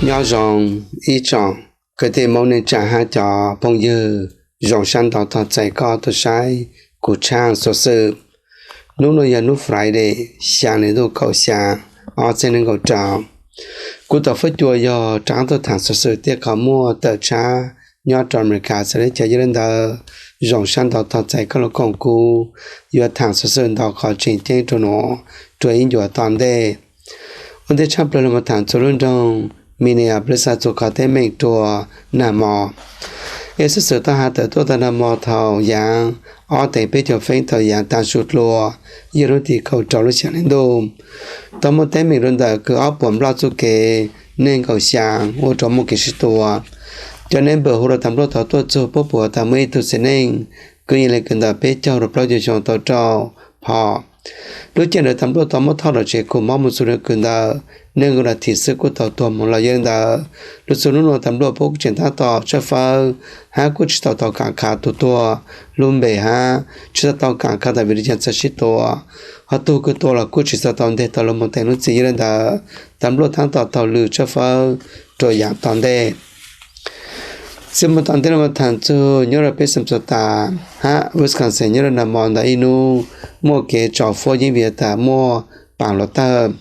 Nyob zoo ib tsoom kwv tij Hmoob neej tsa hab cov phooj ywg, zoo sab ntau tog txais koj tuaj saib kuv tshaj xuv xwm. Hnub no yog hnub Friday, xya hli ntuj kaum xya, ob txhiab nees nkaum rau. Kuv tau fuab cua yog rov qab tuaj thaam xuv xwm tej qhov muaj tawm tshab nyob rau America txawv le caag. Yog le ntawd, zoo sab ntau tog txais koj lug koom kuv yuav thaam xuv xwm ntau qhov tseem ceeb rua nuav rua ib ncuav tom ntej. Ua ntej tshaj plawg lug moog thaam txug lub nroog Minneapolis txug qhov teeb meem rua nag mo. Es xuv xwm tau has tawm tuaj tau nag mo thaum yaav ob teev peb caug feeb thaum yaav taag su dlua, yog hnub tim kaum rau lub xya hli ntuj. Tau muaj teeb meem rua ntawm kws ob puas nploj txuj kev neeg nkaum xyaa ua rua muaj kev sib tua. Cov neighbor hu rua tas nplua tau tuaj txug puab pum tas muaj ib tug txiv neej kwv yees le kws ntawm peb caug rua plaub caug xyoo tau rau phom. Lub caij ntawd tas nplua tau muab thauj rau tsev khuv mob moog txug le kws ntawm nees nkaum nas this xwb kuj tau tuag moog lawm. Yog le ntawd, lug txug nub nuav tas nplua puab kuj tseem taab tom tshawb fawb hab kuj tsi tau tau kaam khav tug tuag lub npe hab tsi tau tau kaam khav tas vim le caag txawj sib tua, ho tug kws tua los kuj tsi tau tau nteg tau lug moog teev lub txim. Yog le ntawd, tas nplua taab tom taug lw tshawb fawb rua yaav tom ntej. Txij moog tom ntej lug moog thaam txug nyob rua peb Minnesota hab Wisconsin nyob rua nag mo ntawm ib nub muaj kev tsaus fuab yeeb vim tas muaj paas hluav taug.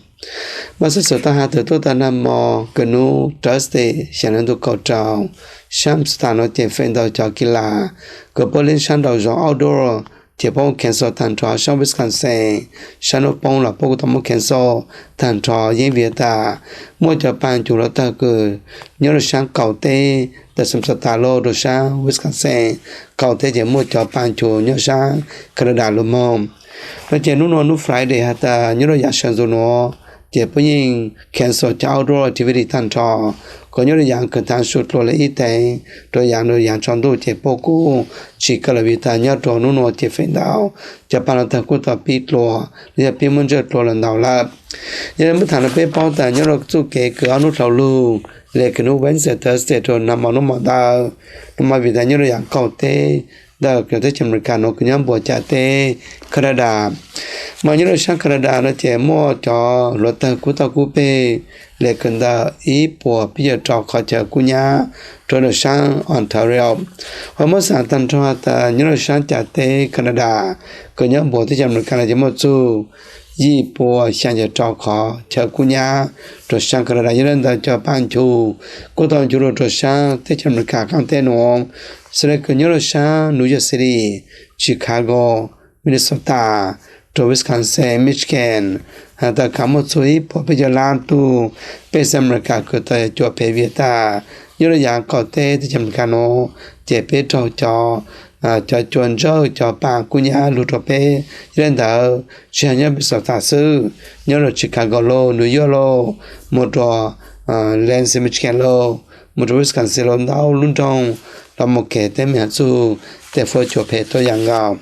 Mas xuv xwm tau has tawm tuaj tas nag mo kws nub Thursday xya hli ntuj kaum rau, sab Minnesota nuav ces feem ntau cov kis las kws puab le sab nraum zoov outdoor ces puab cancel taag nrho. Sab Wisconsin sab nub poob los puab kuj tau muab cancel taag nrho yeeb vim tas muaj cov paas cug hluav taug kws nyob rua sab qaum teb tas Minnesota lug rua sab Wisconsin qaum teb ces muaj cov paas cug nyob sab Canada lug moog. No ces nub nuav nub Friday has tas nyob rua yaav sawv ntxuv nuav ces puab yeej cancel cov outdoor activity taag nrho. Kuas nyob rua yaav kws taag su dlua le ib teev rua yaav, yaav tsaus ntuj ces puab kuj tsi kaw lawm vim tas nyob rua nub nuav ces feem ntau cov paas hluav taug kuj tau pib dlua los yog pib muab ntsawj dlua los ntau lawm. Yog le muab thaam rua peb paub tas nyob rua txuj kev kws ob nub dlhau lug le kws nub Wednesday, Thursday rua nag mo nub mo ntawd, nub mo vim tas nyob rua yaav qaum teb ntawm teb chaws America nuav kws nyob npuab cam teb Canada. Mas nyob rua sab Canada no ces muaj cov hluav taug kub tauj kub peg le kws ntawm ib puas peb caug rau qhov chaw kub nyab rua rua sab Ontario. Ho muab xaav taag nrho tas nyob rua sab cam teb Canada kws nyob npuab teb chaws America no ces muaj txug yim puas xyaa caum rau qhov chaw kub nyab rua sab Canada. Yog le ntawd cov paas cug kuj tau cug lug rua sab teb chaws America qaab teb nuav, xws le kws nyob rua sab New York City, Chicago, Minnesota, rua Wisconsin, Michigan, has tas khav muaj txug ib puas peb caug lab tug pej xeem America kws tau cuam phem vim tas nyob rua yaav qaum teb teb chaws America nuav ces peb raug cov, cov cua ntsawj cov paas kub nyab lug rua peb. Yog le ntawd tsi has nyob Minnesota xwb, nyob rua Chicago lauj, New York lauj, moog rua Lansing, Michigan lauj, moog rua Wisconsin lauj, ntau lub nroog los moog kev teeb meem has txug tej fuab cua phem tuaj yaam nkaus.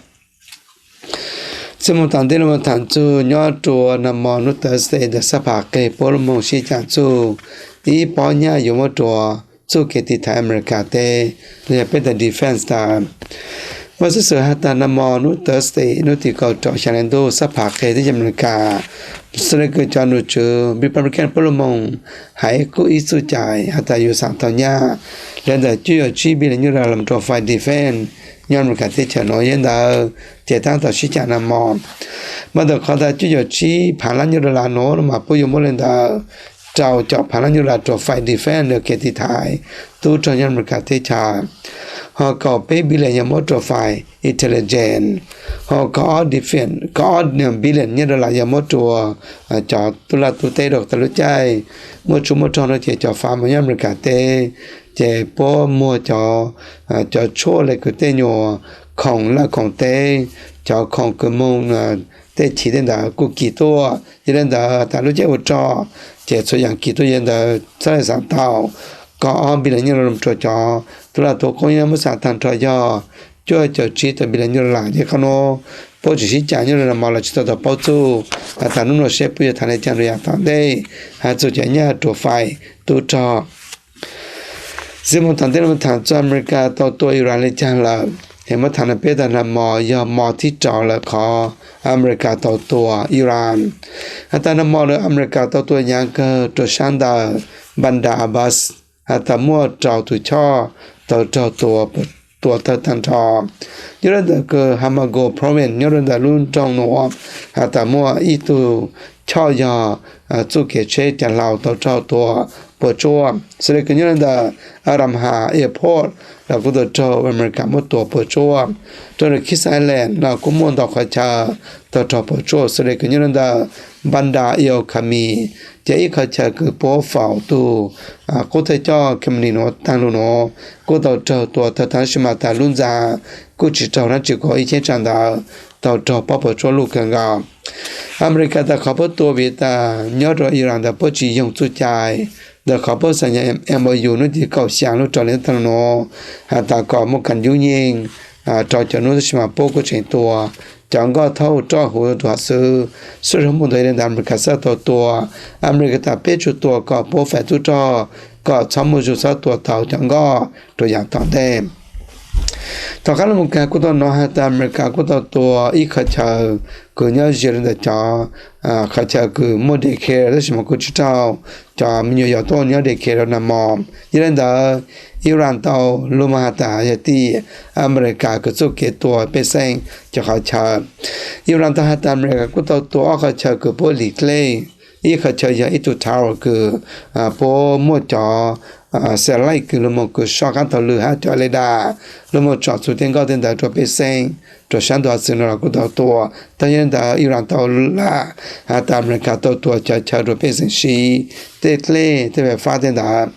Txij moog tom ntej lug moog thaam txug nyob rua nag mo nub Thursday ntawm sab pham qeg puab lug moog sib caam txug ib pob nyaj yuav muab rua txuj kev tiv thaiv America teb los yog peb tas defense tas. Mas xuv xwm has tas nag mo nub Thursday nub tim kaum rau xya hli ntuj sab pham qeg teb chaws America, xws le kws cov nom tswv Republican puab lug moog hais kuj ib txuj cai has tas yuav xaav tau nyaj le ntawm cuaj caum tsib billion nyuj dollar los rua fai defense nyob America teb chaws nuav. Yog le ntawd ces taab tom sib caam nag mo. Mas ntawm qhov tas cuaj caum tsib phav lab nyuj dollar nuav mas puab yuav muab le ntawm rau caum phav lab nyuj dollar rua fai defense los kev tiv thaiv tub rog nyob America teb chaws, ho kaum peb billion yog muab rua fai intelligence, ho kaum ob billion nyuj dollar yog muab rua cov tub laj tub teb rua tas lub caij muaj tsuj muaj rog no ces cov fam mos nyob America teb ces puab muag cov, cov tshuaj le kws tej nyuas khoom laj khoom teb, cov khoom kws moog tej chiv tej ntawd kuj kis tuaj. Yog le ntawd tas lub caij ua rog ces txhua yaam kis tuaj. Yog le ntawd txhad le xaav tau kaum ob billion nyuj dollar rua cov tub laj tub qoob, yog muab xaav taag nrho yog cuaj caum tsib tawm billion nyuj dollar. Ces qhov nuav puab tseem sib caam nyob rua nag mo los tsi tau tau paub txuj has tas nub nuav seb puab yuav thaam le caag rua yaam tom ntej has txug cov nyaj rua fai tub rog. Txij moog tom ntej lug moog thaam txug America tau tua Iran le caag lawm, es muab thaam rua peb tas nag mo yog mo thib rau lawm qhov America tau tua Iran. Has tas nag mo lawm America tau tua nyaav kawg rua sab ntawm Bandar Abbas has tas muaj rau tus choj tau raug tua, tua tawg tag nrho. Nyob rau ntawm kws Hamago Province nyob rau ntawm lub nroog nuav has tas muaj ib tug choj yog txuj kev tsheb cav hlau tau raug tua puas tsuaj. Xws le kws nyob rau ntawm Aramha Airport los kuj tau raug Amelikas muab tua puas tsuaj. Rau ntawm Kings Island los kuj muaj ntau qhov chaw tau raug puas tsuaj, xws le kws nyob rau ntawm Bandar el Khami, ces ib qhov chaw kws puab faus tug qub thawj coj Khamenei nuav taag lug nuav kuj tau raug tua tawg tag, tab sis mas tas lub ntxa kuj tsi raug dlaab tsi, kuj ib cheeb tsam ntawd tau raug pob puas tsuaj luj kawg nkaus. Amelikas tas qhov puab tua vim tas nyob rau Iran ntawd puab tsi yoog txuj cai ntawm qhov puab xaam nyas MOU nub tim kaum xyaa lub rau le taag lug nuav has tas kom muaj kam yub yeej rau cov nub, tab sis mas puab kuj tseem tua cov nkoj thauj roj huv rua xwb. Suj zog mus ntawd le ntawd Amelikas xav tau tua, Amelikas tas peb tsuas tua kom puab fais tub rog kom txhob muaj zug txhob tua tau cov nkoj rua yaam tom ntej. Tom qaab lub mus kaag kuj tau nov has tas Amelikas kuj tau tua ib qhov chaw kws nyob ze le ntawm cov qhov chaw kws muaj daycare, tab sis mas kuj tsi raug cov me nyuam yaus tuaj nyob daycare rau nag hmo. Yog le ntawd Iran tau lug moog has tas yog tim Amelikas kws txuj kev tua pej xeem cov qhov chaw. Iran tau has tas Amelikas kuj tau tua ob qhov chaw kws puab lim dlej, ib qhov chaw yog ib tug tower kws puab muaj cov satellite kws lug moog kws soj qaab taug lw hab cov radar lug moog tsom txug tej nkoj tej ntawd rua pej xeem rua saab ntug xwb no los kuj tau tua. Tag le ntawd Iran tau lam has tas Amelikas tau tua cov chaw rua pej xeem siv tej dlej tej fais fab tej ntawd.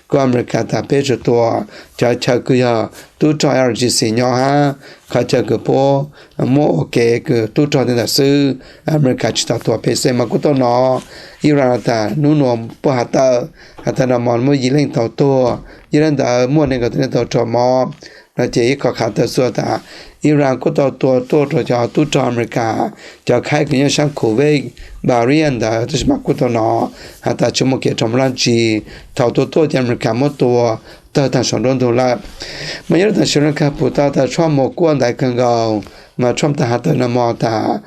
Kuj Amelikas tas peb tsuas tua cov chaw kws yog tub rog LGC nyob hab qhov chaw kws puab muab ua kev kws tub rog tej ntawd xwb. Amelikas tsi tau tua pej xeem mas kuj tau nov Iran tas nub nuav puab has tawm has tas nag hmo muaj yim leej tau tuag, yog le ntawd muaj neeg nkaum tawm leej tau raug mob. No ces ib qho qha tawm xwb tas Iran kuj tau tua tuaj rua cov tub rog Amelikas cov khaib kws nyob saab Kuwait, Bahrain ntawd, tab sis mas kuj tau nov has tas tsi muaj kev raug mob dlaab tsi. Thaum tua tuaj ces Amelikas muab tua tawg taag saum nruab ntug lawm. Mas nyob rau taam Sri Lanka pum tau tas Trump mus kuaj ntaiv kawg nkaus, mas Trump tas has tawm nag hmo tas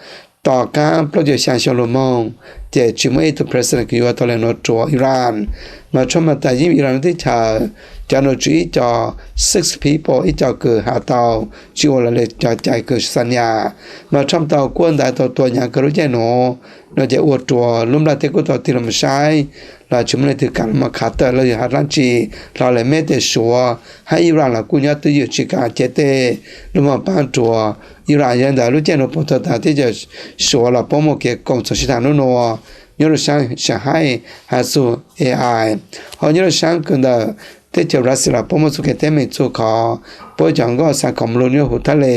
tom qaab plaub caug xyaa xyoo lug moog ces tsi muaj ib tug president kws yuav tau le nuav rua Iran. Mas Trump has tas yeej vim Iran lub teb chaws cov nom tswv ib co, six people, ib co kws has tau tsi ua le cov cai kws xa nyas. Mas Trump tau kuaj ntaiv tau tua nyaav kawg lub caij nuav no ces ua rua lub nplaj teb kuj tau tig lug moog saib los tsi muaj leej twg kaam lug moog qha tawm los yog has dlaab tsi. Hlo le meb tej Suav hab Iran los kuj nyob twj ywm tsi kaam cev tej lug moog paab rua Iran. Yog le ntawd lub caij nuav pum tau tas teb chaws Suav los puab muaj kev koom txoos sib thaam nub nuav nyob rua saab Shanghai hab txug Ai. Ho nyob rua saab kws ntawm teb chaws Russia los puab muaj txuj kev teeb meem txug qhov puab cov nkoj xaa khoom lug nyob huv thaj le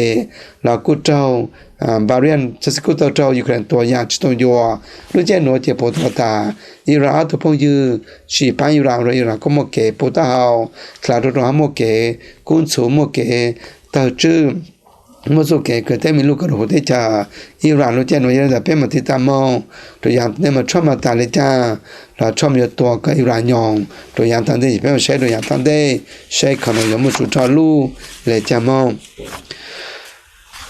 los kuj raug Bahrain txhua txhia kuj tau raug Ukraine tua yaam tsi tau ncua. Lub caij nuav ces pum tau tas Iran ob tug phooj ywg tsi paab Iran, ua rua Iran kuj muaj kev puv taub hau dlha rua rua hab muaj kev kub ntxhuv muaj kev tawg tswj, muaj txuj kev kws teeb meem luj kawg rua huv teb chaws Iran lub caij nuav. Yog le ntawd peb mam tig tau moog rua yaam tom ntej mas Trump mas tas le caag los Trump yuav tua kom Iran nyoog rua yaam tom ntej, peb mam saib rua yaam tom ntej saib qhov nuav yuav muaj tsum rog luj le caag moog.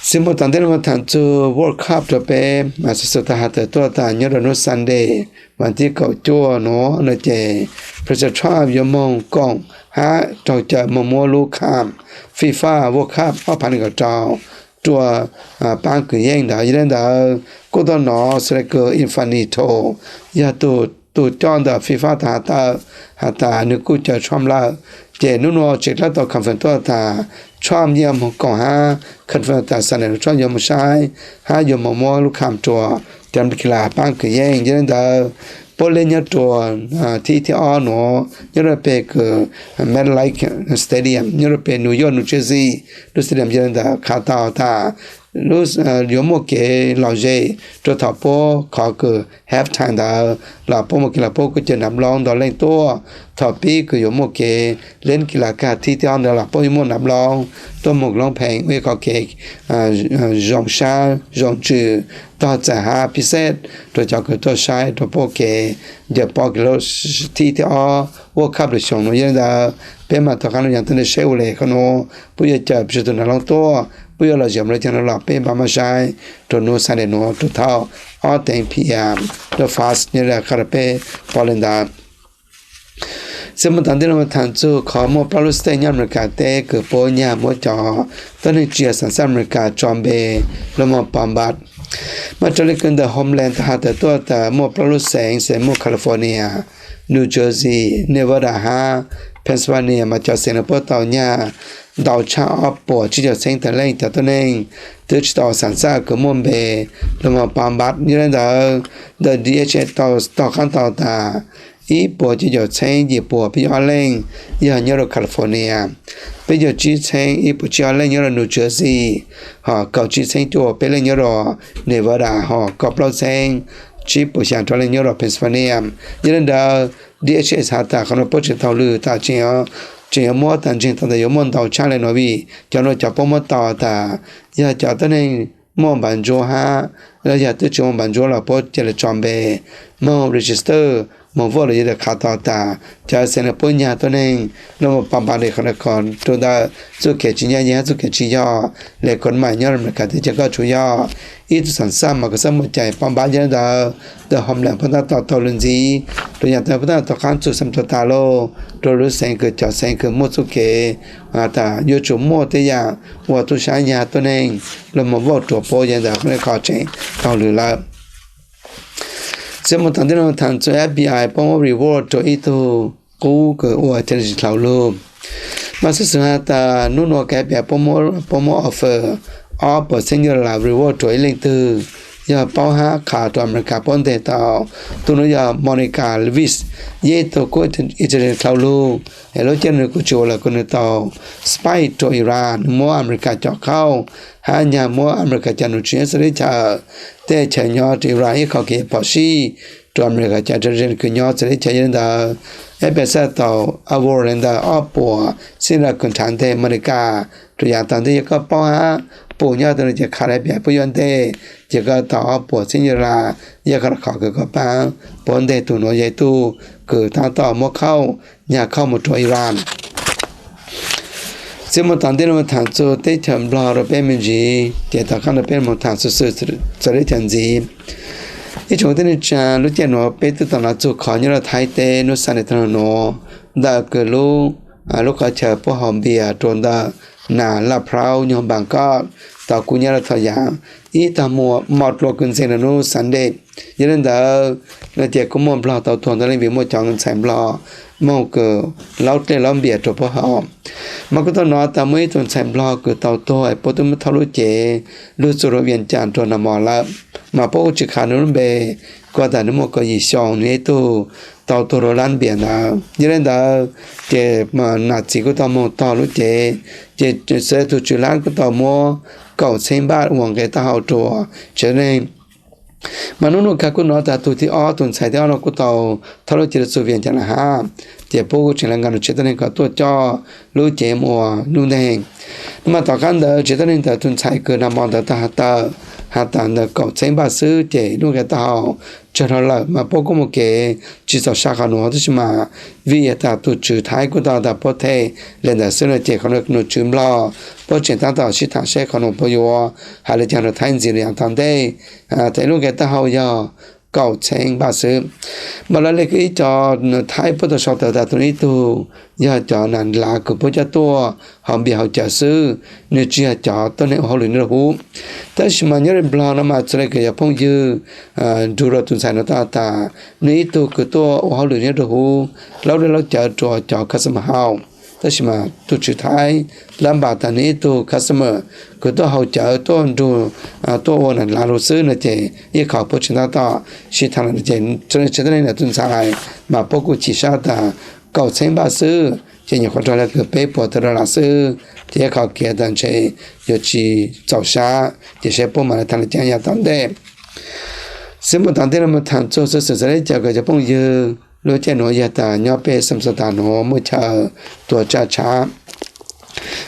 Txij moog tom ntej lug moog thaam txug World Cup rua peb mas xov xwm tau has tawm tuaj tas nyob rua nub Sunday vas thib kaum cuaj nuav no ces President Trump yuav moog koom hab raug cawm moog muab lub kham FIFA World Cup ob phav neeg nkaum rau rua paab kwv yeej ntawd. Yog le ntawd kuj tau nov xws le kws Infantino yog tug coj ntawm FIFA tau has tawm has tas nwg kuj cawm Trump lawm. Ces nub nuav tsev dlab tau confirm tuaj tas Trump yeej moog koom hab confirm tas Sunday Trump yuav moog saib hab yuav moog muab lub kham rua cov kis las paab kwv yeej. Yog le ntawd puab le nyob rua thib ib thib ob nuav nyob rua peg kws MetLife Stadium nyob rua peg New York, New Jersey, lub stadium. Yog le ntawd qha tau tas lub yuav muaj kev lom zem rua thaum puab qhov kws half time ntawd los puab muaj kev los puab kuj cawm nam loob ntau leej tuaj. Thaum pib kws yuav muaj kev le kis las kag thib thib ob ntawd los puab yuav muaj nam loob tuaj moog loob pheej ua ib qhov kev zoo sab zoo ntsws tog txais hab pib xej rua cov kws tuaj saib rua puab kev ncaws pob kws lub thib thib ob World Cup lub xyoo nuav. Yog le ntawd peb mam tau qha lub yaam tom ntej saib ua le qhov nuav puab yuav cawm peb tug nam loob tuaj, puab yuav lom zem le caag nuav los peb npaj maj saib rua nub Sunday nuav rua thaum ob teev p.m. rua Fox nyob le qha rua peb pom le ntawd. Xib hwb Tom Tilden tham txug qhov muaj plaub lub state nyob Amelikas teb kws puab nyag muab cov tuab neeg tsi yog xeem xaj Amelikas tso npe los mus pov npab. Mas raws li kws ntawm Homeland tau has tas tuaj tas muaj plaub lub xeev, xeev muaj California, New Jersey, Nevada hab Pennsylvania, mas cov xeev nuav puab tau nyag ntau tshaj ob puas tsib caug txheeb tawm leej cov tuab neeg twb tsi tau xeem xaj kws muaj npe los mus pov npab. Yog le ntawd, ntawm D H S tau tog qaab tau tas ib puas cuaj caum txheeb yim puas peb caug ob leej yog nyob rua California, peb caug tsib txheeb ib puas tsib ob leej nyob rua New Jersey, hos kaum tsib txheeb cuaj peb leej nyob rua Nevada, hos kaum plaub txheeb tsib puas xya rau leej nyob rua Pennsylvania. Yog le ntawd, D H S has tas qhov nuav puab tseem taug lw tas tseem yuav muab tas ntseeg tau tas yuav muaj ntau tshaj le nuav vim cov nuav cov puab muab tau tas yog cov tuab neeg muaj npav ntsuab hab, los yog twb tsi muaj npav ntsuab los puab ca le tso npe moog register, moog vote los yog le qha tau tas cov xeev nuav puab nyag tuab neeg los mus pov npab le qhov nuav kom rua ntawm txuj kev tsi nyaj yeej hab txuj kev tsi yog le koj maam nyob Amelikas teb ces koj tsuas yog ib tug xeem xaj mas koj txhob muaj cai pov npab. Yog le ntawd, ntawm Homeland puab tab tom taug lw ntxiv rua yaam tas puab tab tom tog qaab txug xeem tuag tas lauj rua lub xeev kws cov xeev kws muaj txuj kev tas yuav tsum muaj tej yaam ua tub sab nyag tuab neeg los mus vote rua puab. Yog le ntawd qhov nuav qhov tseem taug lw lawm. Xib hwb Tom Tilden tham txug F B I puab muab reward rua ib tug qub kws ua intelligence dlhau lug. Mas xib xwm has tas nub nuav F B I puab muab offer ob puas txheeb dollar reward rua ib leej twg yog paub hab qha rua Amelikas puab nteg tau. Tug nuav yog Monica Lewinsky, yog ib tug qub intelligence dlhau lug. Es lub caij nwg kuj tsi ua lawm kuj nwg tau spy rua Iran, muab Amelikas cov qhauj hab nyag muab Amelikas cov nom tswv nyob txhua lub chaw, tej chaw nyob rua Iran ib qho kev phom sij rua Amelikas cov intelligence kws nyob txhua lub chaw. Yog le ntawd, F B I xaj tau award le ntawm ob puas txheeb dollar kws nrhav nteg Monica rua yaam tas ntej yog koj paub hab pum nyob tau le ces qha le F B I puab yuav nteg ces koj tau ob puas txheeb dollar. Yog qhov kws koj paab puab nteg tug nuav yog ib tug kws tab tom muab qhauj nyag qhauj mus rua Iran. Xib hwb Tom Tilden tham txug teb chaws Nplog rua peb me ntsis ces tom qaab nuav peb moog tham xwm xwm txawv teb chaws ntxiv. Ib tsoom kwv tij neej tsaa, lub caij nuav peb twb tau nov txug qhov nyob rua Thaib teb nub Sunday tag nuav ntawm kws lub, lub qhov chaw puab haus npias rua ntawm nas Laj Plhaub nyuag Npaas Koj tau kub nyab laj tho yaav ib tog muaj mos dlua kws ntxeeg rua nub Sunday. Yog le ntawd, no ces kuj muaj Nplog tau tuag ntau leej vim muaj cov ntxhais Nplog moog kws laub dlej laub npias rua puab haus. Mas kuj tau nov tas muaj ib tug ntxhais Nplog kws tau tuag puab twb muab thauj lub cev lug txug rua Vias Cas rua nag hmo lawm, mas puab kuj tsi qha nwg lub npe, kuj tas nwg muaj kaum yim xyoo, nwg yog ib tug tau tuag rua lab npias ntawd. Yog le ntawd, ces nam txiv kuj tau moog tog lub cev, ces xws le tug tswv lab kuj tau muab kaum txheeb npaj ua nqe taub hau rua tsev neeg. Mas nub nuav kag kuj nov tas tug thib ob, tug ntxhais thib ob no kuj tau thauj lub cev lug txug Vias Cas lawm hab, ces puab kuj tseem le nkaag nrug tsev tuab neeg kom tuaj coj lub cev mus ua lub neej. Mas tom qaab ntawd tsev tuab neeg ntawm tug ntxhais kws nag hmo ntawd tau has tas, has tas ntawm kaum txheeb npaj xwb ces lub nqe taub hau tsawg dhau lawm, mas puab kuj muaj kev tsi txaus sab qhov nuav, tab sis mas vim tas tug tswv Thaib kuj tau tas puab them le ntawd xwb no ces qhov nuav nom tswv Nplog puab tseem tab tom sib tham seb qhov nuav puab yuav has le caag rua Thaib ntxiv rua yaam tom ntej. Thaib lub nqe taub hau yog kaum txheeb npaj xwb. Mas lawv le kws ib co Thaib puab tau sau tawm tas tug nuav ib tug yog cov nam lav kws puab coj tuaj haus npias haus cawv xwb, nwg tsi yog cov tuab neeg ua hauj lwm nyob rua huv. Tab sis mas nyob rua Nplog no mas txhua le kws yog phooj ywg nrug rua tug ntxhais nuav tas tas nwg ib tug kws tuaj ua hauj lwm nyob rua huv, laub dlej laub cawv rua cov customer haus. Tab sis mas tug tswv Thaib lab npaj tas nwg ib tug customer kws tuaj haus cawv tuaj nrug, tuaj ua nam lav lug xwb no ces ib qho puab tseem tab tom sib tham lawm ces tsev tuab neeg ntawm tug ntxhais mas puab kuj chim sab tas kaum txheeb npaj xwb ces nyuam qhuav raug le kws peb puas tawm dollar xwb, ces ib qho kev tas ntshe yuav tsi txaus sab ces saib puab mam le tham le caag yaam tom ntej. Xwb mus tom ntej no mus tham txug xwm xwm txawv teb chaws kws cov phooj ywg, lub caij nuav yog tas nyob peb South Dakota nuav muaj chaw tua tsaj tshab.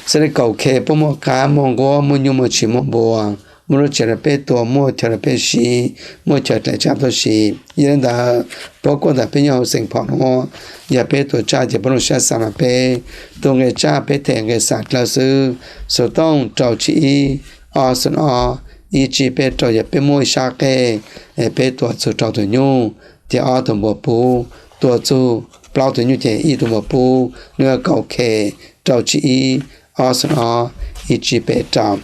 Xws le kaum khe puab muaj qaab muaj nquab muaj nyuj muaj tshis muaj npua, muaj lub tsev rua peb tua, muaj chaw rua peb siv, muaj chaw dlai tsaj tuaj siv. Yog le ntawd, puab kuj tas peb nyob huv xeem phom nuav, yog peb tua tsaj ces puab lug sab xav mas peb tua nqe tsaj peb them nqe xav dlawb xwb. Xoom tooj rau tsib ib, ob xoom ob, ib tsib peb rau, yog peb muaj ib sab qej, peb tua txug rau tug nyuj, ces ob tug npua pub, tua txug plaub tus nyuj ces ib tug mus pub, nws yog kaum K, rau tsib ib, ob xoom ob, ib tsib peb rau.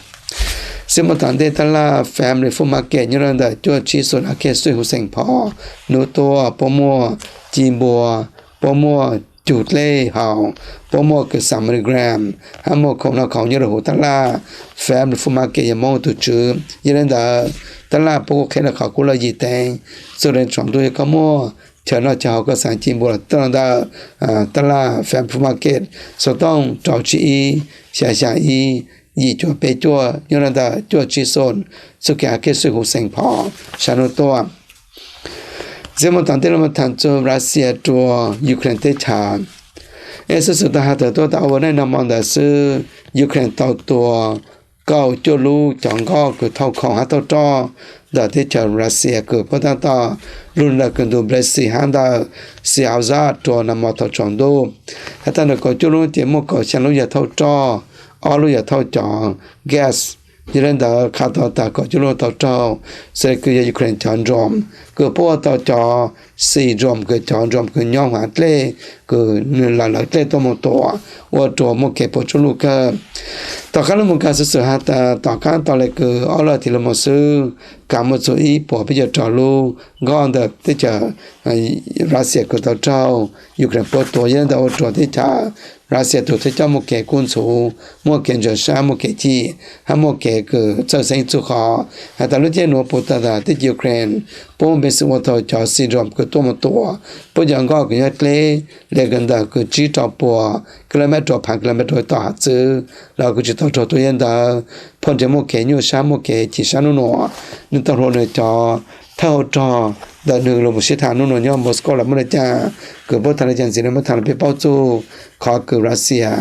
Xib muaj tom ntej tab laj Family Food Market nyob rau ntawm cuaj tsib xoom Hauv Khej Xuj Hu Xeem Phos, hnub tuaj puab muaj ci npua, puab muaj cug dlej haus, puab muaj kws xaam Money Gram, hab muaj khoom noj khoom nyob rau huv tab laj Family Food Market yog Moob tug tswv. Yog le ntawd tab laj puab kuj qhia rau qhov kub lawm yim teev, txug le tsaus ntuj yog koj muaj chaw noj chaw haus koj xav ci npua los tuaj rau ntawm tab laj Family Food Market, xov tooj rau tsib ib, xya xya ib, yim cuaj peb cuaj, nyob rau ntawm cuaj tsib xoom, txuj kev Hauv Khej Xuj Hu Xeem Phos, sab hnub tuaj. Xib muaj tom ntej los tham txug Russia rua Ukraine teb chaws. Es xuv xwm tau has tawm tuaj tas ua naj nag hmo ntawd xwb, Ukraine tau tua kaum cuaj lub cov nkoj kws thauj khoom hab thauj roj ntawm teb chaws Russia kws puab tab tom lug ntawm kws ntu Black Sea hab ntawm Sea of Azov rua nag hmo thaum tsaus ntuj. Has tas ntawm kaum cuaj lub ces muaj kaum xya lub yog thauj roj, ob lub yog thauj cov gas. Yog le ntawd qha tau tas kaum cuaj lub tau raug, xws le kws yog Ukraine cov drone, kws puab ua tau cov sea drone kws cov drone kws nyob huv dlej, kws nws lawv lawv dlej tuaj moog tua, ua rua muaj kev puas tsuaj luj kawg. Tom qaab lub moog kag xuv xwm has tas tom qaab tau le kws ob lub tim lug moog xwb, kag muaj txug ib puas peb caug rau lub nkoj ntawm teb chaws Russia kws tau raug Ukraine puab tua. Yog le ntawd ua rua teb chaws Russia tug thawj coj muaj kev kub ntxhuv, muaj kev ntsaws sab, muaj kev chim, hab muaj kev kws txhawj xeeb txug qhov has tas lub caij nuav puab tau tas teb chaws Ukraine puab npe xwm ua tau cov sea drone kws tuaj moog tua puab cov nkoj kws nyob dleb le kws ntawm kws tsib rau puas kilomev rua phav kilomev rua tom hav txwv los kws tsi tau raug tua. Yog le ntawd phoj nreg muaj kev nyuaj sab muaj kev chim sab nub nuav, nwg tau hluas nwg cov thawj hauv rog ntawm nwg lug moog sib tham nub nuav nyob Moscow lawm muaj le caag, kws puab tham le caag ntxiv le muab tham le peb paub txug qhov kws Russia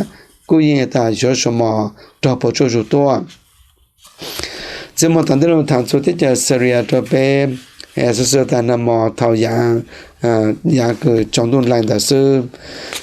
kuj yeej tas yuav suav mos raug puas tsuaj zug tuaj. Txij muaj tom ntej lug tham txug teb chaws Syria rua peb, xuv xwm tas nag hmo thaum yaav, yaav kws tsaus ntuj nplaig ntawd xwb,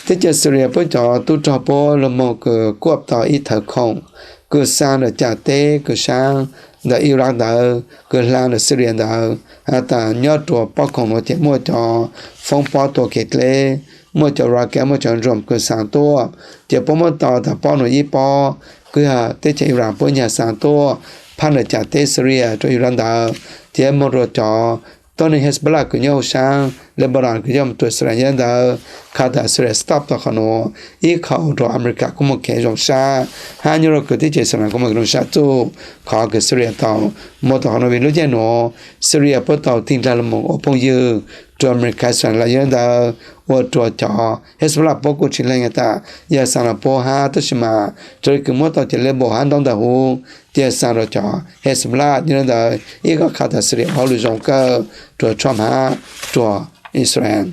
teb chaws Syria puab cov tub rog puab lug moog kws kuaj tau ib thawv khoom kws xaa ntawm cam teb kws saab ntawm Iraq ntawd kws hla ntawm Syria ntawd, has tas nyob rua pob khoom nuav ces muaj cov foob pob tua kev dleb, muaj cov rocket, muaj cov drone kws xaa tuaj, ces puab muab tau tas pob nuav ib pob kws yog teb chaws Iraq puab nyag xaa tuaj phab ntawm cam teb Syria rua Iraq ntawd, ces moog rua cov tuab neeg Hezbollah kws nyob huv saab Lebanon kws yog moog tua Israel. Yog le ntawd qha tas Syria stop tau qhov nuav, ib qho rua America kuj muaj kev zoo sab, hab nyob rua kws teb chaws Israel kuj muaj kev zoo sab txuj qhov kws Syria tau muaj tau qhov nuav. Vim lub caij nuav Syria puab tau tig ndlag lug moog ua phooj ywg rua America Israel lawm. Yog le ntawd ua rua cov Hezbollah puab kuj tsi leeg has tas yog xaa rua puab hab, tab sis mas raws le kws muab tau cov level hab ntaub ntawv huv ces xaa rua cov Hezbollah. Yog le ntawd ib qho qha tas Syria ua hauj lwm zoo kawg rua Trump hab rua Israel.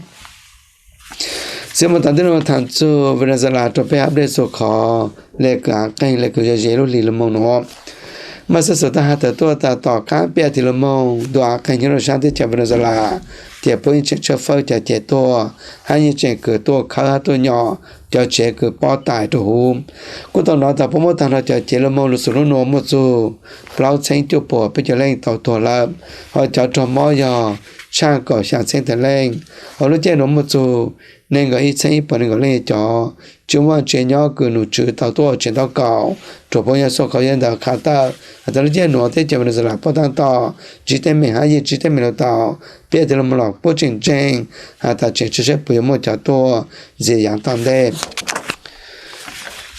Txij muaj tom ntej lug tham txug Venezuela rua peb update txug qhov le kws av qeeg le kws yog ze lub hli lug moog nuav. Mas xuv xwm tau has tawm tuaj tas tom qaab peb tim lug moog ntu av qeeg nyob rua saab teb chaws Venezuela, ces puab yeej tseem tshawb fawb cov cev tuaj, hab yeej tseem kws tuaj khawb hab tuaj nyom cov tsev kws pob tais rua huv. Kuj tau nov tas puab muab taag nrho cov cev lug moog lug xum lub nuav muaj txug plaub txheeb cuaj puas peb caug leej tau tuag lawm, ho cov raug mob yog tshaj kaum xyaa txheeb tawm leej. Hauv lub caij nuav muaj txug neeg nkaum ib txheeb ib puas neeg nkaum leej yog cov tsi muaj tsev nyob kws num tswv tau tuaj tsev ntaub kaum rua puab nyob xuaj khau. Yog le ntawd qha tawm has tas lub caij nuav teb chaws Venezuela puab taab tom ntsib teeb meem hab yeej ntsib teeb meem lug tau peb tim lug moog los puab tseem ntseeg has tas tseem tsi saib puas yuav muaj cov tuaj ntxias yaav tom ntej.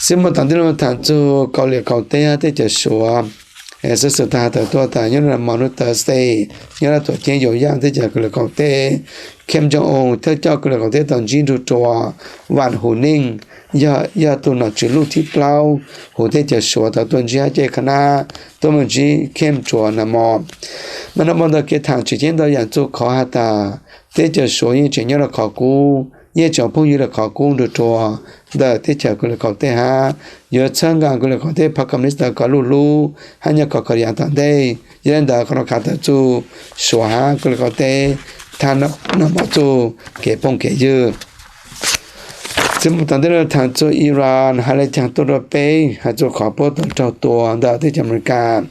Txij muaj tom ntej lug tham txug Kaus Lim Kaum Teb hab teb chaws Suav. Xuv xwm tau has tawm tuaj tas nyob rua nag hmo hnub Thursday, nyob rua tuam ceeb Yaum Yaaj teb chaws Kaus Lim Kaum Teb, Kim Jong Un thawj coj Kaus Lim Kaum Teb tau ntsib nrug rua Vam Hu Neej, yog tug nom tswv luj thib plaub huv teb chaws Suav tau tuaj ntsib hab caij qha nab tuaj moog ntsib Kim rua nag hmo. Mas nag hmo ntawd kev tham tseem ceeb ntau yaam txug qhov has tas teb chaws Suav yeej tseem nyob rua qhov kub, yeej tseem phooj ywg rua qhov kub nrug rua ntawm teb chaws Kaus Lim Kaum Teb hab yuav txhawb nqaa Kaus Lim Kaum Teb phab koom munis tawv kom luj lub hab nyob kom kho yaav tom ntej. Yog le ntawd qhov nuav qha tawm txug Suav hab Kaus Lim Kaum Teb thaam nag hmo txug kev phooj kev ywg. Txij muaj tom ntej lug tham txug Iran has le caag tuaj rua peb has txug qhov puab tau raug tua ntawm teb chaws Amelikas.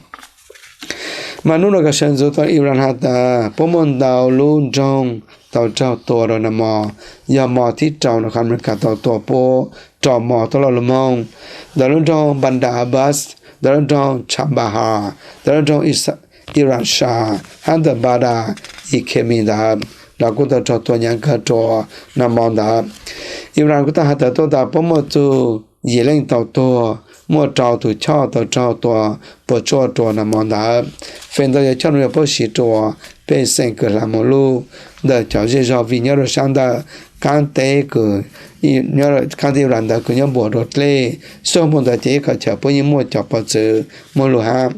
Mas nub nuav kws sawv ntxuv tau Iran has tas puab muaj ntau lub nroog tau raug tua rau nag hmo, yog hmo thib rau no qhov Amelikas tau tua puab rau hmo tau loj lug moog. Ntawm lub nroog Bandar Abbas, ntawm lub nroog Chabahar, ntawm lub nroog Iranshahr hab ntawm Badr-e-Kami ntawd los kuj tau raug tua nyaav kawg rua nag hmo ntawd. Iran kuj tau has tawm tuaj tas puab muaj txug yim leej tau tuag, muaj rau tug choj tau raug tua puas tsuaj rua nag hmo ntawd. Feem ntau yog choj nuav yog puab siv rua pej xeem kws hla moog luj ntawm cov zej zog vim nyob rua saab ntawm qaab teb kws, qaab teb Iran ntawd kws nyob npuab rua dlej. Xub moog ntawd ces ib qhov chaw puab yeej muaj cov pov txwv muaj lug hab.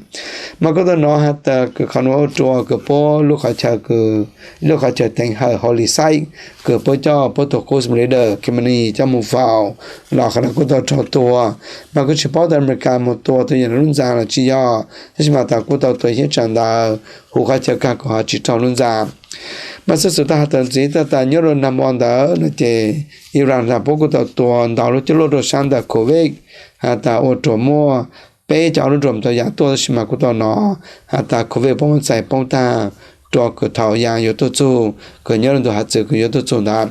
Mas kuj tau nov has tas kws qhov nuav ua rua kws puab lub qhov chaw kws, lub qhov chaw teev hawm Holy Site kws puab coj puab tug qub leader Khamenei coj moog faus los qhov nuav kuj tau raug tua. Mas kuj tsis paub tas Amelikas moog tua tug yam lub ntxa los tsis yog, tab sis mas tas kuj tau tua ib tsaam ntawd huv qhov chaw kag kuas ho tsis raug lub ntxa. Mas xub xum tau has tas ntxiv tas nyob rua nag hmo ntawd no ces Iran has tas puab kuj tau tua ntau lub cuab luaj rua saab ntawm Kuwait, has tas ua rua muaj peb caug ob lub drone tau yav tuaj, tab sis mas kuj tau nov has tas Kuwait puab muab txais poob taag rua kws thaum yam yuav tuaj txug, kws nyob rua ntug hav txwv kws yuav tuaj txug ntawd.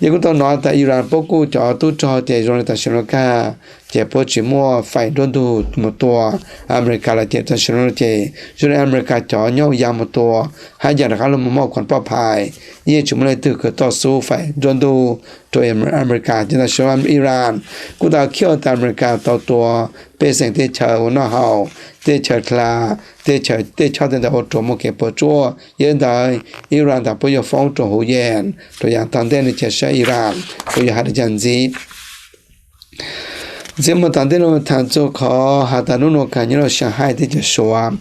Yog kuj tau nov tas Iran puab kuj cov tub rog ces zoo li tam sim nuav kag ces puab tsis muaj faim nruab ntug moog tua Amelikas lawm ces tam sim nuav ces zoo li Amelikas cov nyob ya moog tua hab yam rov qaab lug moog muaj kuas poj phais, yeej tsis muaj leej twg kws toj xub faim nruab ntug rua Amelikas. Ces tam sim nuav Iran kuj tau khiav tas Amelikas tau tua pej xeem teb chaws ua noj haus, teb chaws dlha, teb chaws tej choj tej ntawd ua rua muaj kev puas tsuaj. Yog li ntawd Iran tas puab yuav foob rua huv yees rua yaam taag ntej no ces saib Iran puab yuav has le caag ntxiv. Ntxiv moog tom ntej nuav thaam txug qhov has tas nub nuav kag nyob rua Shanghai teb chaws Suav,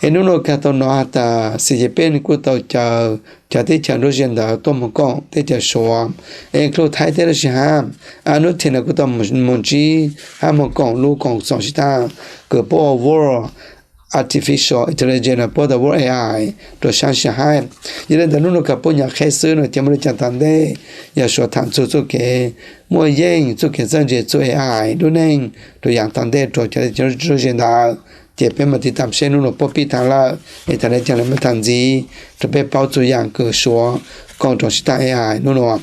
es nub nuav kag tau nov has tas Xi Jinping kuj tau caw cov teb chaws nruab zi ntawd tuaj moog koom teb chaws Suav, es cluj Thaib teb lub sij hab. Nub thim nuav kuj tau moog ntsib hab moog koom lub koom txoos sib tag kws puab ua World Artificial Intelligence, puab tas World A I rua saab Shanghai. Yog le ntawd nub nuav kag puab nyam qheb xwb no ces muaj le caag tom ntej yog Suav thaam txug txuj kev muaj yeej, txuj kev txawj ntse txuj A I lub neej rua yaam tom ntej rua cov teb chaws nruab zi ntawd. Ces peb mam tiv tam seb nub nuav puab pib thaam lawm es thaam le caag le muaj thaam ntxiv rua peb paub txug yaam kws Suav koom rua sib tag A I nub nuav.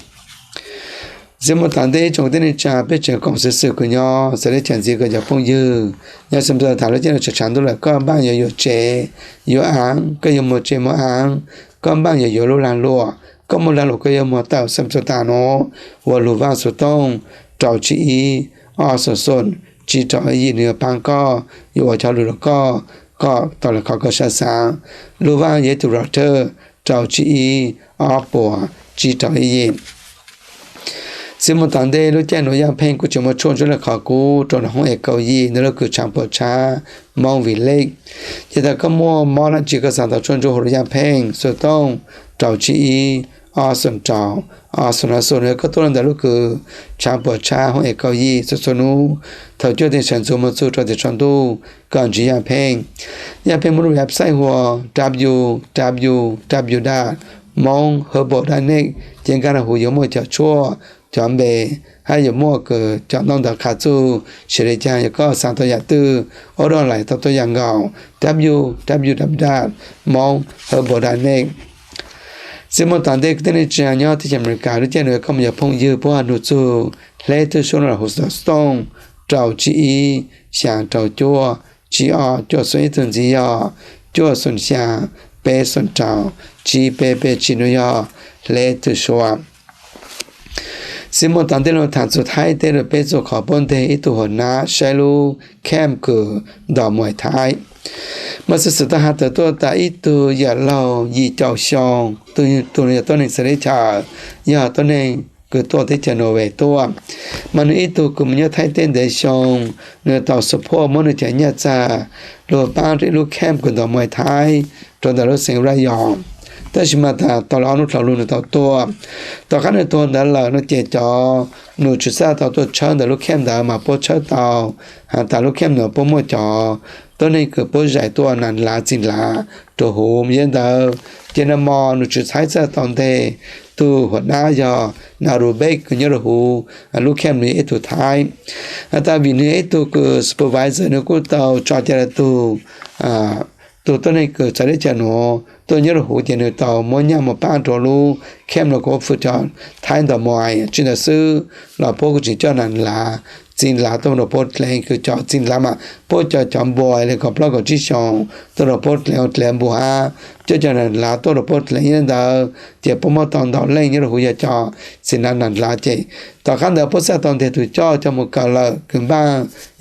Ntxiv moog tom ntej ib tsoom kwv tij neej tsaa, peb tseem koom xwm xwm kws nyob xav le caag ntxiv kws cov phooj ywg nyob xwm txhua thaam lub caij nuav tshaav ntuj lawm, koj npaaj yuav yuav tsev yuav aav, koj yuav muag tsev muag aav, koj npaaj yuav yuav lub laag luam, koj muaj laag luam koj yuav muag tawm xwm txhua thaam nuav ua lug vaaj xuv tooj rau tsib ib ob xoom xoom tsib rau ib yim, nwg yuav paab koj, yuav ua cov lug rua koj, koj tau le qhov koj sab xaav. Lug vaaj yog ib tug router rau tsib ib ob puas tsib rau ib yim. Ntxiv moog tom ntej lub caij nuav Yaaj Pheej kuj tseem muaj tshuaj ntsuab le qhov kub rua nram hoob e kaum yim ntawm lub kws tshaav puam tshab Moob Village. Ces tas koj muaj mob dlaab tsi koj xaav tau tshuaj ntsuab hu rua Yaaj Pheej xuv tooj rau tsib ib ob xoom rau ob xoom ob xoom, koj tuaj le ntawm lub kws tshaav puam tshab hoob e kaum yim txhua txhua nub thaum cuaj teev sawv ntxuv moog txug rua tias tsaus ntuj kom ntsib Yaaj Pheej. Yaaj Pheej muaj lub website hu ua w w w dot moob herbal dot net, ces nkaag rua huv yuav muaj cov tshuaj, cov npe, hab yuav muaj kws cov ntaub ntawv qha txuj siv le caag, yog koj xaav tau yaam twg, order lawm tau tuaj yaam nkaus, w w w dot moob herbal dot net. Ntxiv moog tom ntej kwv tij neej tsaa nyob teb chaws Amelikas, lub caij nuav koj moog yog phooj ywg puab nug txug hleb tug suab nuav lug huv xuv tooj rau tsib ib xyaa rau cuaj tsib ob cuaj xoom, ib tug ntxiv yog cuaj xoom xyaa peb xoom rau tsib peb peb tsib, nuav yog hleb tug suab. Ntxiv moog tom ntej lug thaam txug Thaib teb lug peb txug qhov puab nteg ib tug huam nab saib lub camp kws ntaus Muay Thai. Mas xwm xwm tau has tawm tuaj tas ib tug yaam laug yim caum xyoo, tug nuav yog tuab neeg xws teb chaws, yog tuab neeg kws tuaj teb chaws Norway tuaj. Mas nwg ib tug kws moog nyob Thaib teb ntev xyoo, nwg tau support muab nwg cov nyaj txag lug paab rua ib lub camp kws ntaus Muay Thai rua ntawm lub xeev Rayong. Tab sis mas tas tau le ob nub dlhau lug nwg tau tuag. Tom qaab nwg tuag ntawd lawm no ces cov num tswv txaj tau tuaj tshawb ntawm lub camp ntawd mas puab tshawb tau has tas lub camp ntawd puab muaj cov tuab neeg kws puab zais tuaj nas lav txiv lav rua huv. Yog le ntawd ces nag mo num tswv txhaj txaj tau nteg tug huam nab yog Narubek kws nyob rua huv lub camp nuav yog ib tug Thaib. Has tas vim nwg yog ib tug kws supervisor, nwg kuj tau tso ca le tug, tug tuab neeg kws txawv teb chaws nuav tuaj nyob rau huv ces nws tau muab nyaj mus pab rau lub camp los kuj fwm cov Thaib ntaus mos tsis ntawd xwb los puab kuj tseem coj nas lav txi lav tuaj rau puab dlev kws cov txi lav mas puab cov cov npua li kaum plaub kaum tsib xyoos tuaj rau puab dlev dlev npua hab coj cov nas lav tuaj rau puab dlev ib ntawd ces puab muab tau ntau leej nyob rau huv yog cov txi lav nas lav ces tom qab ntawd puab xaj tau nteg tug coj coj mus kaw lawm kws npaj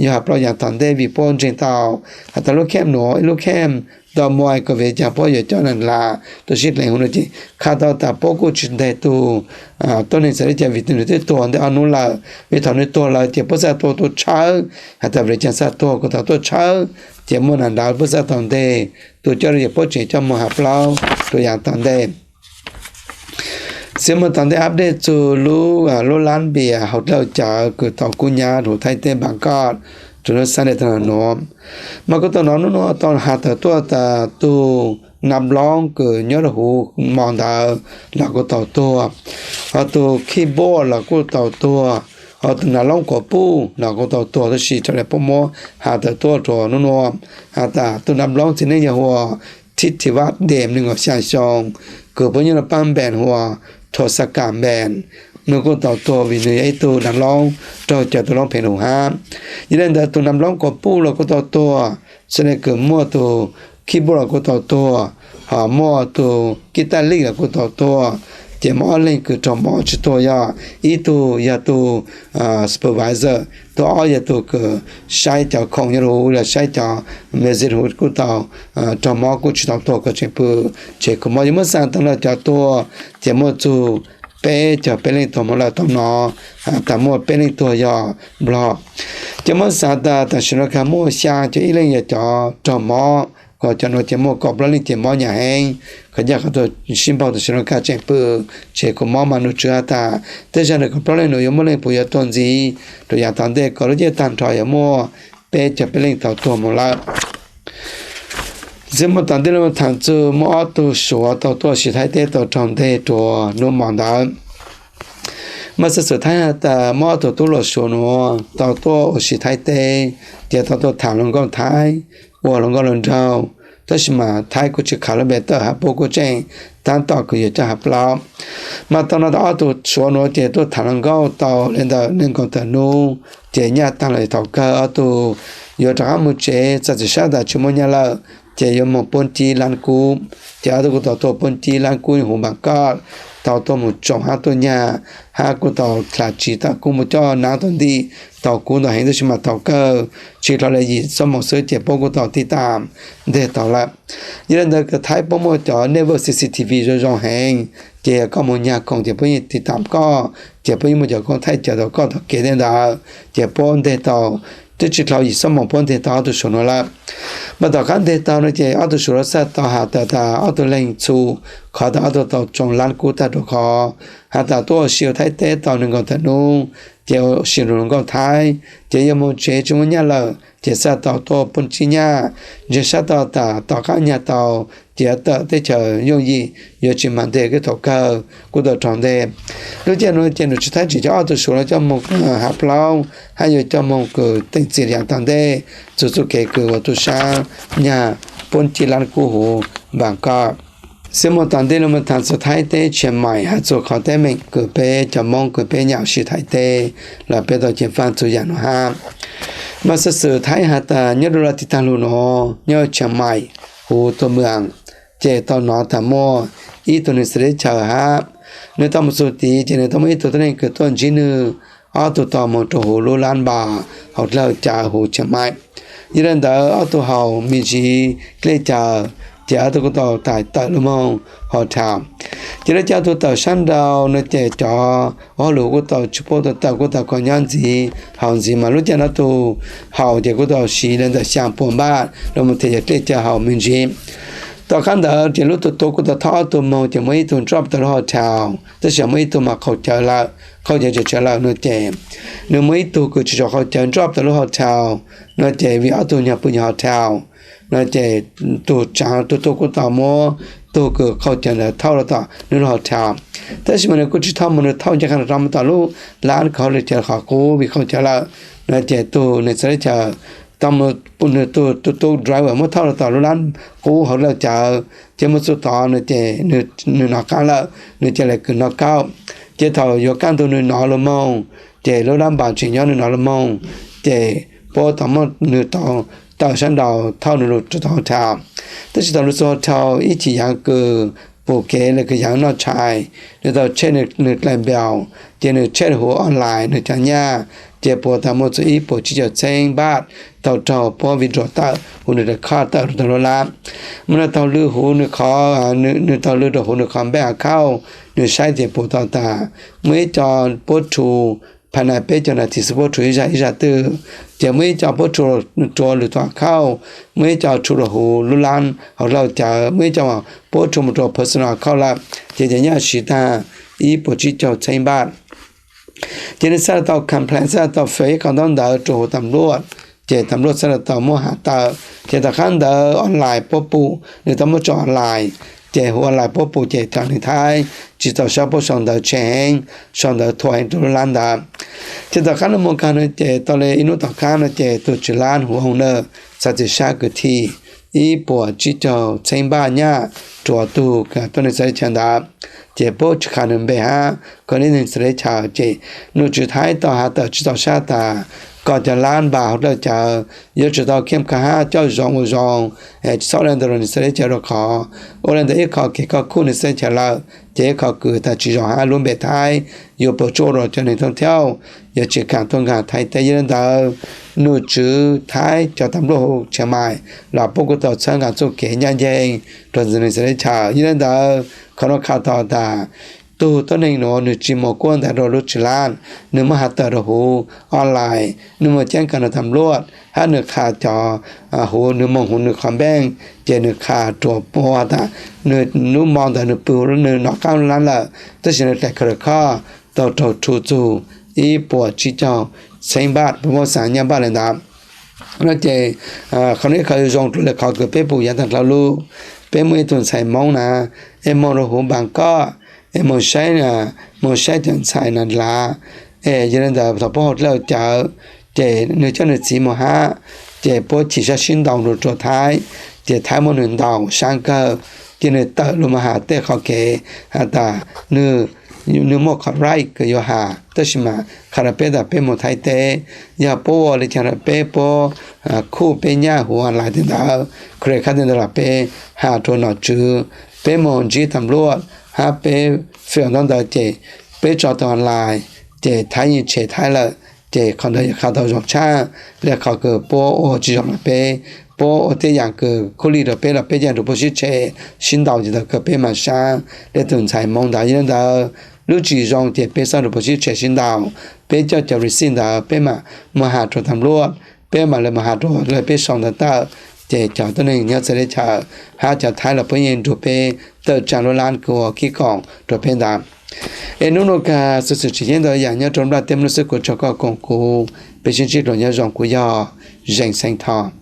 yog has plaub yav tom ntej vim puab ntseeg tau has tas lub camp nuav ib lub camp ntaus mos kws vim caag puab yuav coj nas lav tuaj sib dlev huv no ces kha tau tas puab kuj tsis nteg tug tuab neeg txawv li cas vim nws twb tuag ntej ob nub lawm vim thaum nws tuag lawm ces puab xaj tua tua tshawb has tas vim caag xaj tuag kuv tau tuaj tshawb ces muaj nas lav puab xaj tau nteg tus coj rau yog puab tseem coj mus has plaub rua yav tom ntej. Xiv muaj tom ntej update txug lub lub lab npias hauv dlawb cawv kws tau kub nyab huv Thaib teb Npam Koj rua lub Sunday tag nuav. Mas kuj tau nov nub nua tau has tawm tuaj tas tug Nav Nplob kws nyob rau huv mos ntawd los kuj tau tuag, ho tug Khib Npuaj los kuj tau tuag, ho tug Nav Loob Kuas Puj los kuj tau tuag tab sis raws li puab muab has tawm tuaj rua nub nua has tas tug Nav Nplob txiv neej yog hu ua Thib Thim Vaj Dem nees nkaum xya xyoo kws puab nyob rau paab Npees hu ua Thos Xa Kam Npees, nws kuj tau tuag vim nws yog ib tug Nav Loob raug cov tug Loob Phev Lug hab. Yog li ntawd tug Nav Nplob Kuas Puj los kuj tau tuag, xws li kws muaj tug Khib Npuaj los kuj tau tuag, ho muaj tug Kib Taj Lij los kuj tau tuag. Ces muaj ob leeg kws raug mob tsis tuag yog ib tug yog tug supervisor, tug ob yog tug kws saib cov khoom nyob huv los saib cov music huv kuj tau raug mob kuj tsis tau tuag, kom tseem pw tsev kho mob. Yuav muab xaa tau no cov tuag ces muaj txug peb caug peb leej tuag mob lawm tau no, tas muaj peb leej tuag yog Nplog. Ces muab xaa tas tam sim no kag muaj xyaa caum ib leej yog cov raug mob, ho cov nuav ces muaj kaum plaub leej ces mob nyam heev. Kov ncaj qhov tug sib npaug tam sim no kag tseem pw tsev kho mob mas num tswv has tas tej zag nws kaum plaub leej nua yuav muaj leej puas yuav tuag ntxiv rua yav tom ntej kom lub caij tag nrho yuav muaj peb caug peb leej tau tuag moog lawm. Ntxiv muaj tom ntej lug thaam txug muaj ob tug Suav tau tuaj ua si Thaib teb tau raug nteg rua nub mos ntawd. Mas xov xwm Thaib has tas muaj ob tug tub hluas Suav nuav tau tuaj ua si Thaib teb, ces tau tuaj thaam hluas nkauj Thaib, ua hluas nkauj hluas nraug, tab sis mas Thaib kuj tsis khav lub npe tawm hab puab kuj tseem taab tom kws yuav coj has plaub. Mas tau no tas ob tug Suav nuav ces tuaj thaam hluas nkauj tau le ntawm nees nkaum tawm nub, ces nyaj taag lawm thaum kawg ob tug yuav rov qab moog tsev txawm txim sab tas tsis muaj nyaj lawm, ces yuav moog puab cib lab kub. Ces ob tug kuj tau tuaj puab cib lab kub huv Npam Koj, tau tuaj moog tsoom hab tuaj nyag, hab kuj tau dlha tsiv tag kub mus coj nab tau ntim, tau kub ntau heev tab sis mas thaum kawg tsis dhau le yim xuab moos xwb ces puab kuj tau tiv tam nteg tau lawm. Yog li ntawd kws Thaib puab muaj cov network C C T V zoo zoo heev, ces yog koj moog nyag khoom ces puab yeej tiv tam koj, ces puab yeej muaj cov koob thaij cawv tau koj tau kev tej ntawd, ces puab nteg tau twb tsis dhau yim xuab moos puab nteg tau ob tug Suav nuav lawm. Mas tom qab nteg tau no ces ob tug Suav nuav xaj tau has tas tas ob tug leeg txhum, qhov tas ob tug tau tsoo lab kub tag rua qhov has tas tuaj ua si Thaib teb tau nees nkaum tawm nub, ces ua si rua hluas nkauj Thaib, ces yuav moog tsev tsis muaj nyaj lawm, ces xaj tau tuaj puab cib nyaj, ntseeg sab tau tas tom qab nyag tau, ces yuav tawm teb chaws yooj yim, yuav tsis mag nteg kws thaum kawg kuj tau raug nteg. Lub caij nuav ces num tswv Thaib tseem coj ob tug Suav nuav coj moog has plaub, hab yuav coj moog kws teem txim yaam tom ntej txug txuj kev kws ua tub sab nyag puab cib lab kub huv Npam Koj. Xiv muaj tom ntej lug moog thaam txug Thaib teb Tshiav Maim has txug qhov teeb meem kws peb cov Moob kws peb nyam ua si Thaib teb los peb tau ceev faaj txug yaam nuav hab. Mas xov xwm Thaib has tas nyob rua lub teb taag lug nuav nyob Tshiav Maim huv Tuam Maam, ces tau nov tas muaj ib tug neeg txawv teb chaws hab, nws tau moog txug tid ces nws tau muaj ib tug tuab neeg kws tuaj ntsib nwg, ob tug tau moog rua huv lub lab npas hauv dlawb cawv huv Tshiav Maim. Yog li ntawd ob tug haus me ntsis dlej cawv, ces ob tug kuj tau tais tawm lug moog hotel. Ces lub caij ob tug tawm sab nraud no ces cov ua hauj lwm kuj tau tsis pub tau tawm kuj tau kho nyob ntxiv haus ntxiv mas lub caij no ob tug haus ces kuj tau siv le ntawm xyaa puas npaj lug moog them yog dlej cawv haus me ntsis. Tom qab ntawd ces lub tug tuab kuj tau thauj ob tug moog ces muaj ib tug drop tau lub hotel, tab sis muaj ib tug mas qaug cawv lawm, qaug cawv tsawv tsawv lawm no ces nws muaj ib tug kws tsis tshua qaug cawv drop tau lub hotel no ces vim ob tug nyag pw nyag hotel no ces tug tsaav tug tuab kuj tau muab tug kws qaug cawv ntawd thauj rau tom nws lub hotel. Tab sis mas nws kuj tsis thauj moog, nws thauj ncaj qha rov moog tom lub lab kws haus dlej cawv qhov qub vim qaug cawv lawm no ces tug neeg txawv teb chaws tau mus, nws tus tu driver muab thauj los tom lub lab qub hauv dlawj cawv, ces mus txog tod no ces nws hnov qab lawm, nws cia li kws no kauj. Ces thaum yuav kaj ntug nws hnov lus moog, ces lub lab npam tseem nyob nws hnov lus moog, ces puab tau muab nws tau tawm sab nraud thauj nws lug rau tom hotel. Tab sis thaum lug txug hotel ib chim yaav kws pum kev le kws yaav noj tshais, nws tau tshej nws dlaim npaum, ces nws tshej huv online nws cov nyaj, ces puas tau muaj txug ib puas tsib caug txheeb npaj tau raug puab withdraw tawm huv nws dlaim khoj tawm rau tom lub lab. Mas nws taug lw huv nws qhov, nws taug lw rau huv nws qhov npaj av khauj, nws saib ces pum tau tas muaj ib co puab rhu, phaj nais peb caug nas this xwb puab rhu ib zag ib zag twj, ces muaj ib co puab rhu rua lwm tus av khauj, muaj ib co rhu rua huv lub lab hauv dlawj cawv, muaj ib co puab rhu mus rua personal av khauj lawm, ces cov nyaj siv tag ib puas tsib caug txheeb npaj. Ces nws xaav tau complain, xaav tau fail ib qho ntaub ntawv rua huv tam luaj, ces tam luaj xaav tau muab has tawm. Ces tom qab ntawv online puab pum, nws tau muab tso online, ces huv online puab pum ces cov neeg Thaib tsi txaus sab puab sau ntawv tsheej heev, sau ntawv thuam heev rua lub lab ntawd. Ces tom qab nws moog kag no ces tau le ib nub tom qab no ces tug tswv lab huv owner txav txim sab kws thim ib puas tsib caug txheeb npaj nyaj rua tug tuab neeg Xaav Dlej Chaw ntawd. Ces puab tsi qha nws npe hab kog nij neeg Xaav Dlej Chaw, ces nom tswv Thaib tau has tawm tsi txaus sab tas koj cov lab npam hauv dlawj cawv yuav tsum tau khiam kag hab coj zoo ua zoo, tsi txhob ua le ntawd rua neeg Xaav Dlej Chaw rua qhov ua le ntawd ib qho kev koj khuj neeg Xaav Dlej Chaw lawm, ces ib qho kws tas tsi zoo hab lub npe Thaib yuav puas tsuaj rua cov neeg thoob thiauj yuav tsi kaam tuaj nkaag Thaib teb. Yog le ntawd nom tswv Thaib cov tas npluaj huv Chiang Mai los puab kuj tau txhawb nqaa txuj kev ncaj nceeg rua neeg Xaav Dlej Chaw. Yog le ntawd qhov nuav qha tau tas tug tuab neeg nuav nwg tsi moog kuaj ntawv rua lub tswv lab, nwg muab has tawm rua huv online, nwg moog ceeb kag nws tas npluaj hab nwg qha cov huv, nwg moog huv nwg qhov npeej, ces nwg qha rua puab tas nwg nub mo ntawd nwg pw huv nws nov qaab lub lab lawm, tab sis nwg dlaim khaws lawm khoj tau raug rhu txug ib puas tsib caug txheeb npaj, puab muab xaav nyaj npaj le ntawd. No ces qhov nuav ib qho zoo dlua le qhov kws peb pum yaav taag dlhau lub, peb muaj ib tug ntxhais Moob na, es moog rua huv Npaas Koj, es moog saib, moog saib cov ntxhais na dlav, es yog le ntawd thaum puab hau dlawj cawv, ces nwg coj nwg txiv moog hab, ces puab chim sab sib ntaus rua Thaib, ces Thaib muab nwg ntaus sab kawg, ces nwg tawm lug moog has tej qhov kev has tas nwg muaj qhov right kws yuav has, tab sis mas qha rua peb tas peb moog Thaib teb, yog puab ua le caag rua peb, puab khuj peb nyaj huv online tej ntawd, credit card tej ntawd los peb has rua nom tswv, peb moog ntsib tas npluaj hab peb fail ntaub ntawv ces peb tso tau online, ces Thaib yeej tshem Thaib lawm. Ces qhov ntawd yog qha tau zoo tshaj le qhov kws puab ua tsi zoo rua peb, puab ua tej yaam kws khuj lij rua peb los peb yeej rua puab sib tshem sib ntaus, ces thaum kawg peb mas sab le tug ntxhais Moob ntawd. Yog le ntawd lub tsi zoo ces peb xob rua puab sib tshem sib ntaus, peb coj cov receipt ntawd peb mam moog has rua tas npluaj, peb mam le moog has rua le peb sau ntawv tawm, ces cov tuab neeg nyob Xaav Dlej Chaw hab cov Thaib los puab yeej nrug peb tawm tsaam lub lab kws ua kib koom rua peb ntawd. Es nub nuav kag xuv xwm tsi yeeb ntau yaam nyob rua nplaj teb mub lub xwb, kuv tsaug koj koom kuv, peb sib ntsib dlua nyob zoo, kuv yog Zeem Xeeb Thoj.